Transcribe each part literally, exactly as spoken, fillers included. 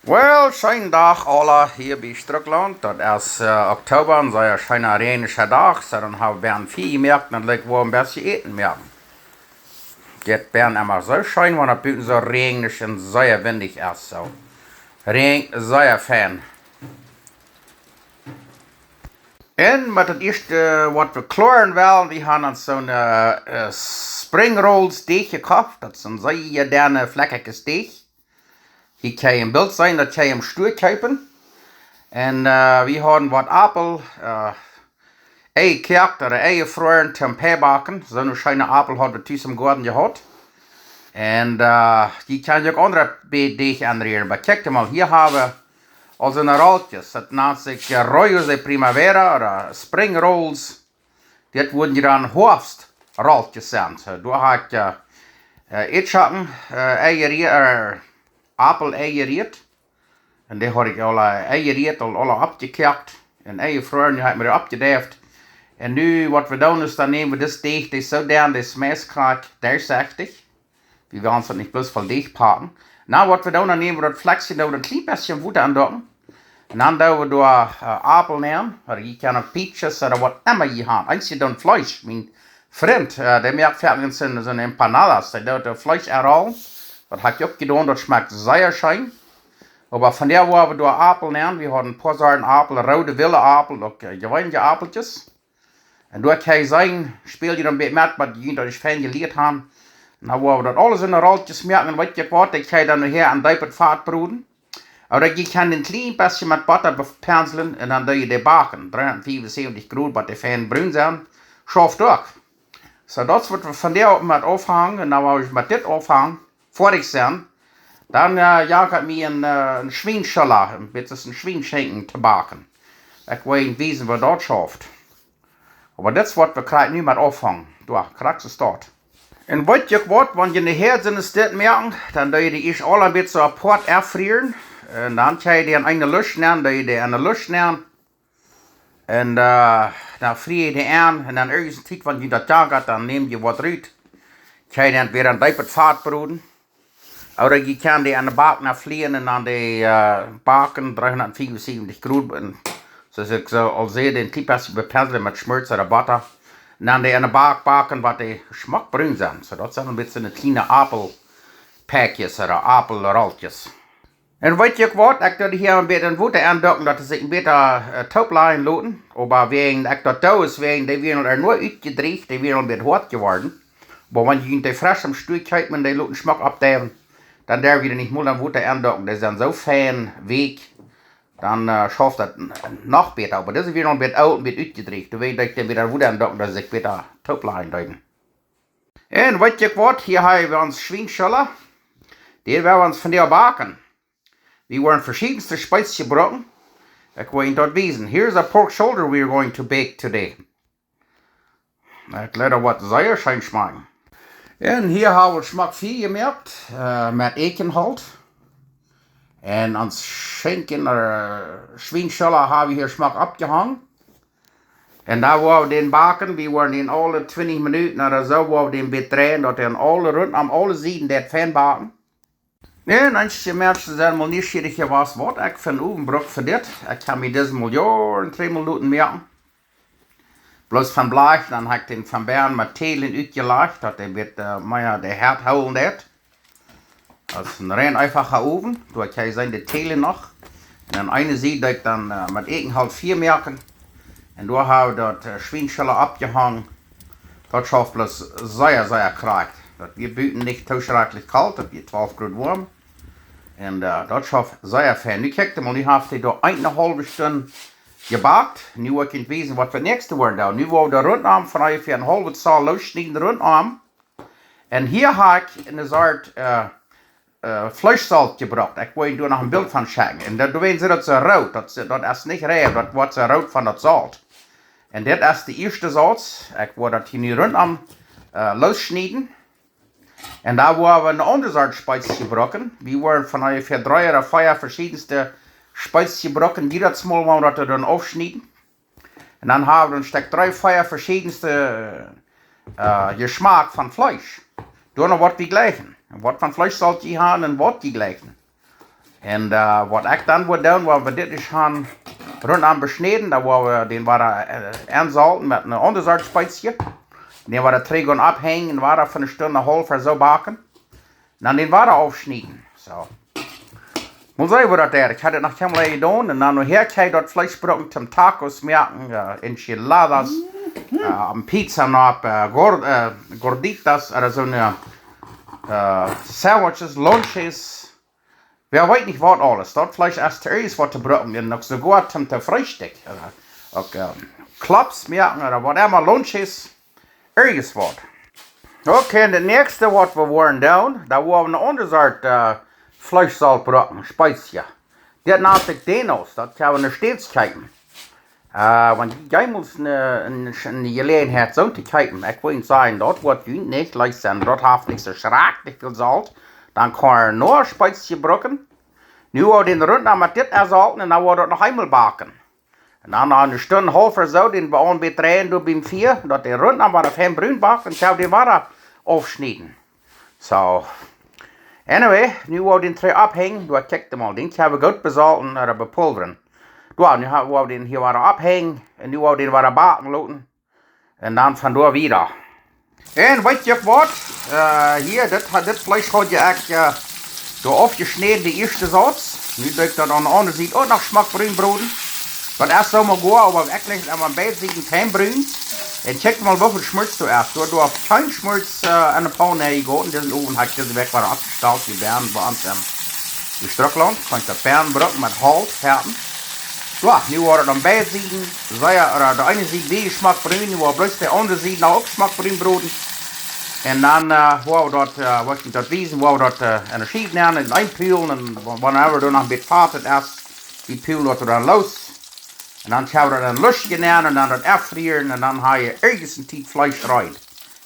Well, scheenen Dach aula hia bie Strucklaunt. Daut es, äh, Oktoba, een sea scheena räajnischa Dach. Soo, dan hab wie een Fia jemoakt un dan woa wie een bät Äten moaken. Dit wia emma soo scheen, wan daut buten soo räajnisch un sea windich es, soo. Räajent, sea fein. Un met daut ieeschte, waut wie kloaren wellen, wie haben ons soone, äh, Spring Rolls Deech jekoft. Daut es een sea denne, fleckja Deech. Hia kaun jie een Bilt seenen, daut kaun jie em Stua kjeepen. Un, äh, wie haben waut Aupel, äh, enjekoakt ooda enjefroaren toom Pie backen. Soone scheene Aupel haud wie tus em Goaden jehaut. Un, äh, jie kjennen uk aundre Be-, Deech aunrieren. Oba kjikj mol, hia hab wie aulsoo Rollkjes. Daut nant sikj, äh, Rollos de Primavera ooda Spring Rolls. Dit wudden je dan Hoafstrollkjes sennen. Soo, doa hab ekj, äh, äh, Eadschocken, äh, enjerieet, äh, Aupel enjerieet. Un dee haud ekj aul, äh, enjerieet, aul, aul oppjekoakt. Un enjefroaren, dee hab ekj mie oppjedeift. Un nu, waut wie doonen es, dan näm wie dit Deech, dee es soo denn, dee es meist krakjt derchsichtich. Wie wellen daut nich bloos voll Deech packen. Na, waut wie doonen, dan näm wie daut Flakjsje, doo wie een kjlien bät Wota aundoaken. Un dan doo wie doa, äh, Aupel nenn, ooda jie kjennen uk peaches ooda waut emma jie haben. Eenje doonen Fleesch. Mien Frint, äh, dee moakt foaken soone, soone Empanadas. Dee deit daut Fleesch aunrollen. Daut hab ekj uk jedonen, daut schmakjt sea scheen. Oba vondoag woa wie doa Aupel nenn. Wie haben een poa Sorten Aupel, roode, wille Aupel, uk, äh, jeweenelje Aupelkjes. Un doa kaun jie seenen, späl jie dan een bät met, waut jie daut fein jelieet haben. Un dan woa wie daut aules enne Rollkjes moaken. Un weet jie waut, ekj kaun dan nohäa aun deepet Fat broden. Ooda jie kjennen een kjlien bät met Botta bepenslen un dan doo jie dee backen. Dreehundatfiefunsiebzig Grod, bat dee fein brun sent. Schauft uk. Soo, daut es waut wie vondoag met aunfangen. Un dan, wan wie met dit aunfangen, foadich sent, dan, äh, jankat mie een, äh, een Schwienschulla, een bät een Schwienschinken to backen. Ekj well junt wiesen, woo daut schauft. Oba dit es waut wie krakjt nu met aunfangen. Doa, krakjt soo steit. Un weet jie waut, wan jie nohäa soone Stekj moaken, dan doo jie dee ieescht aul een bät soo apoat aunfrieren. Un dan kaun jie dee aun eene Lusch nenn, doo jie dee aun eene Lusch nenn. Un, äh, dan frie jie dee aun. Un dan irjent eene Tiet, wan jie daut jankat, dan näm jie waut rut. Kaun jie dee entwäda aun deepet Fat broden. Ooda jie kjennen dee aun de Bak nenn flieen un dan dee, äh, backen, dreehundatfiefunsiebzig Grod. Un soo aus ekj soo aul säd, een kjlien bät bepenslen met Schmolt ooda Botta. Un dan dee aun de Bak backen, bat dee schmock brun sent. Soo, daut sent een bät soone kjliene Aupelpäakjes ooda Aupelrollkjes. Un weet jie waut, ekj doo hia een bät Wota aundoaken, daut see sikj een bät, äh, toop lajen loten. Oba wäajen ekj daut doo, es wäajen dee wieren aul nu utjedrieecht, dee wieren aul een bät hoat jeworden. Oba wan jie dee fresch aum Stua kjeepen un dee loten schmock oppdeiwen, dan derw jie dee nich mol aun Wota aundoaken. Dee sent soo fein weekj, dan, äh, schauft daut n-, noch bäta. Oba dise wieren aul een bät oolt, een bät utjedrieecht. Doawäajen doo ekj dee wada Wota aundoaken, daut see sikj bäta toop lajen deeden. Un weet jie waut, hia hab wie ons Schwienschulla. Dee woa wie ons vondoag backen. Wie woaren veschiedenste Spezjes brucken. Ekj well junt daut wiesen. Here's a pork shoulder we're going to bake today. Ekj jleew daut woat sea scheen schmakjen. Un hia hab wie schmock Fia jemoakt, äh, met Eakjenholt. Un ons Schinken, äh, Schwienschulla hab wie hia schmock oppjehongen. Un dan woa wie dän backen, wie woaren dän aule twintich Minuten ooda soo, woa wie dän bät dreien, daut dee aule runt aun aule Sieden daut fein backen. Un eenje Menschen sent mol nieschierich jewast, waut ekj fa een Owen bruk fa dit. Ekj hab mie dise mol Joaren trigj mol loten moaken. Bloos von Blech, dan hab ekj dän von bäajen met Tälen utjelajcht, daut dee bät, äh, mea de Hett hoolen deit. Daut es een rein eenfacha Owen, doa kjenn jie seenen, de Tälen noch. Un aun eene Sied doo ekj dan, äh, met Eakjenholt Fia moaken. Un doa hab wie daut, äh, Schwienschulla oppjehongen. Daut schauft bloos sea, sea krakjt. Daut wia buten nich too schrakjlich kolt, daut wia twalf Grod woam. Un, äh, daut schauft sea fein. Nu kjikjt mol, nu haft dee doa eene haulwe Stund jebackt. Nu woa ekj junt wiesen, waut wie daut näakjste woaren doonen. Nu woa wie doa runtom von onjefäa een haulwet Zoll loosschnieden runtom. Un hia hab ekj eene Sort, äh, äh, Fleeschsolt jebrukt. Ekj well junt doa noch een Bilt von schekjen. Un daut, doawäajen es daut soo root. Daut, daut es nich rein, daut woat soo root von daut Solt. Un dit es de ieeschte Solt. Ekj woa daut hia nu runtom, äh, loosschnieden. Un dan woa wie eene aundre Sort Spezjes brucken. Wie woaren von onjefäa dree ooda vea veschiedenste Spezjes brucken. Jiedet Mol woa wie daut dan aufschnieden. Un dan hab wie een Stekj dree, vea veschiedenste, äh, Jeschmak von Fleesch. Doano woa wie jlikjen. Waut von Fleeschsolt jie haben un waut jie jlikjen. Un waut ekj dan wudd doonen, wan wie dit nich han runtom beschnäden, dan wudd wie dän wada ensolten met eene aundre Sort Spezie. Dän wada trigj gonen opphenjen un wada fa eene Stund, haulf ooda soo backen. Dan dän wada aufschnieden. Soo, mol seenen, woo daut deit. Ekj haud daut noch kjeenmol jedonen. Un dan nohäa kjenn jie daut Fleesch brucken toom Tacos moaken, Enchiladas, Pizza nopp, Gorditas, ooda soone Sandwiches, Lunches. Wäa weet nich waut aules. Daut Fleesch es to irjentwaut to brucken un uk soogoa toom to Freestikj, uk Klops moaken ooda waut emma, Lunches, irjentwaut. Okay, un daut näakjste waut wie woaren doonen, dan woa wie eene aundre Sort Fleeschsolt brucken, Spezie. Dit nant ekj Denos, daut kjenn wie enne States kjeepen. Wan jie jemols eene Jeläajenheit soont to kjeepen, ekj woa junt sajen, daut woat junt nich leicht sennen, daut haft nich soo schrakjlich väl Solt. Dan kaun eena noch Spezie brucken. Nu woa wie dän runtom met dit ensolten un dan woa wie daut noch eemol backen. Un dan no eene Stund, haulf ooda soo, dän wie aunbät dreien doa biem Fia, daut dee runtom wada fein brun backt un kjenn wie dän wada aufschnieden. Soo, anyway, nu woa wie dän trigj opphenjen, doa kjikj mol, dän kjenn wie goot besolten ooda bepulwren. Doa, nu woa wie dän hia wada opphenjen un nu woa wie dän wada backen loten. Un dan von doa wieda. Un weet jie waut? Hia, dit Fleesch haud ekj doa aufjeschnäden, de ieeschte Sauz. Nu doo ekj daut aun de aundre Sied uk noch schmock brun broden. Daut es soo mau goa, oba ekj lach emma beid Sieden fein brun. Un kjikj mol, woo väl Schmulz doa es. Doa, doa es kjeen Schmulz en de Paun nenjegoten. Disen Owen haud ekj dise Wäakj wada oppjestalt, hia bie ons em Strucklaunt. Kaun ekj daut bie brucken met Holt, Hoaten. Soo, nu woat daut aun beid Sieden sea, ooda de eene Sied wia schmock brun, nu woa wie bloos de aundre Sied noch uk schmock brun broden. Un dan woa wie daut, woa ekj junt daut wiesen, woa wie daut en de Schiew nämen un eenpulen un wan wie doa noch een bät Fat es, wie pulen daut dan loos. Un dan kjenn wie daut en Lusch nämen un dan daut enfrieren un dan ha jie irjent eene Tiet Fleesch reed.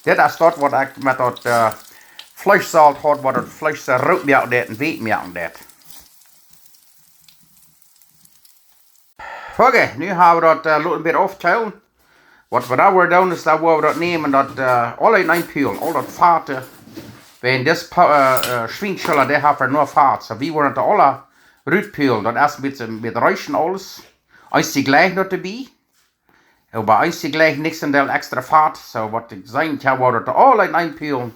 Dit es daut waut ekj met daut Fleeschsolt haud, waut daut Fleesch soo root moaken deit un weet moaken deit. Okay, nu ha wie daut loten bät aufkjeelen. Waut wie dan woaren doonen es, dan woa wie daut nämen, daut aula eenpulen, aul daut Fat. Wäajen dis Schwienschulla, dee haft noch Fat. Soo, wie woaren daut aula rutpulen. Daut es een bät, bät reeschen aules. Eent jlikj daut doabie. Oba eent jlikj nich soo väl extra Fat. Soo, waut ekj saj, ekj woa daut aula eenpulen.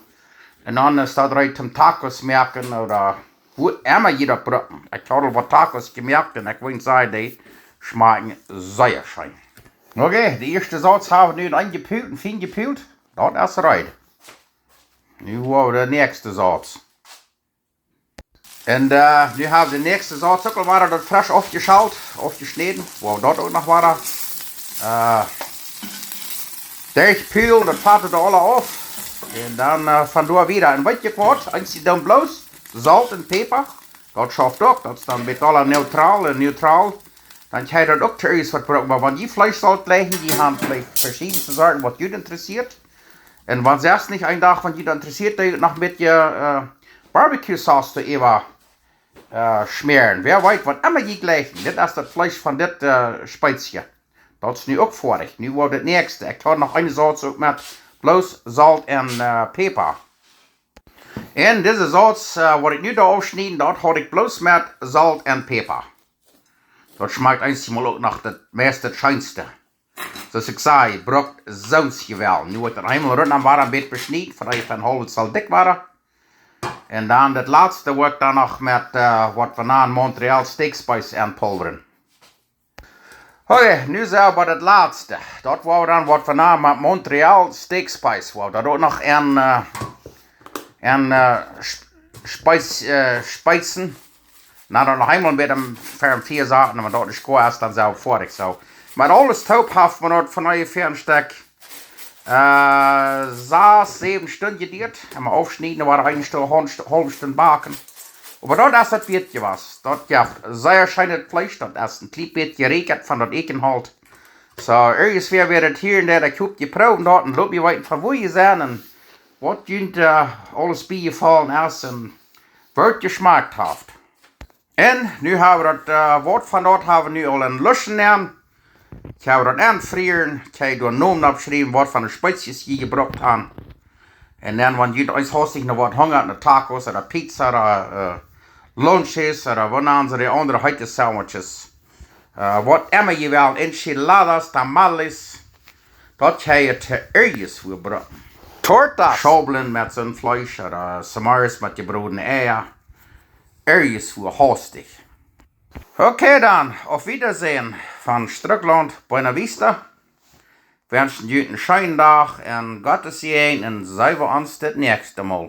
Un dan es daut reed toom Tacos moaken ooda woo emma jie daut brucken. Ekj haud aul waut Tacos jemoakt un ekj woa junt sajen, dee schmakjen sea scheen. Okay, de ieeschte Sauz ha wie nu enjepult un fein jepult. Daut es reed. Nu woa wie de näakjste Sauz. Un nu ha wie de näakjste Sauz uk aul wada daut fresch aufjeschalt, aufjeschnäden. Woa wie daut uk noch wada derchpulen, daut Fat doa aula auf. Un dan von doa wieda. Un weet jie waut? Eent es dan bloos Solt un Päpa. Daut schauft uk, daut es dan betola neutral un neutral. Dan kjenn jie daut uk to irjentwaut brucken. Oba wan jie Fleeschsolt jlikjen, jie han veleicht veschiedenste Sorten, waut junt interessieet. Un wan sest nich een Dach, wan junt interessieet, dan noch een bät Barbecue Sauce doaräwa schmäaren. Wäa weet, waut emma jie jlikjen. Dit es daut Fleesch von dit Spezie. Daut es nu uk foadich. Nu woa wie daut näakjste. Ekj haud noch eene Sauz uk met bloos Solt un Päpa. Un dise Sauz, waut ekj nu doa aufschnieden, daut haud ekj bloos met Solt un Päpa. Daut schmakjt eensjemol uk noch daut meist daut scheenste. Soo aus ekj saj, brukt soont jie wellen. Nu woa ekj daut eemol runtom wada een bät beschnieden, veleicht een haulwet Zoll dikj wada. Un dan daut latste woa ekj dan noch met waut wie nanen Montreal Steak Spice enpulwren. Okay, nu sent wie bie daut latste. Daut woa wie dan waut wie nanen met Montreal Steak Spice. Woa wie daut uk noch en, en Spice, Spicen. Na, dan noch eemol met een ferm Fia saten, wan daut nich goa es, dan sent wie foadich. Soo, met aules toop haft mie daut von onjefäa een Stekj sas, säwen Stund jedieet. Emma aufschnieden, dan woat eene Stu-, haulwe Stund backen. Oba daut es daut wieet jewast. Daut jeft sea scheenet Fleesch, daut es een kjlien bät jeräakjat von daut Eakjenholt. Soo, irjentwäa woat daut hia un doa, ekj hop, jie proowen daut un lot mie weeten von wua jie sent un waut junt aules biejefollen es un woo daut jeschmakjt haft. Un nu ha wie daut, waut von daut ha wie nu aul en Lusch jenomen. Ekj ha daut enfrieren, ekj ha doa Nomen oppjeschräwen, waut von de Spezies jie jebrukt han. Un dan, wan junt eent haustich no waut hungat, no Tacos ooda Pizza ooda Lunches ooda waut nanen see dee aundre heete Sandwiches. Äh, waut emma jie wellen, Enchiladas, Tamales, daut kjenn jie irjens wua brucken. Tortas. Schaublen met soon Fleesch ooda Samaris met jebrodne Eia. Irjens wua haustich. Okay dan, auf Wiedersehen von Strickland, Buena Vista. Wenschen junt een scheenen Dach un Gottes Säajen un seenen wie ons daut näakjste Mol.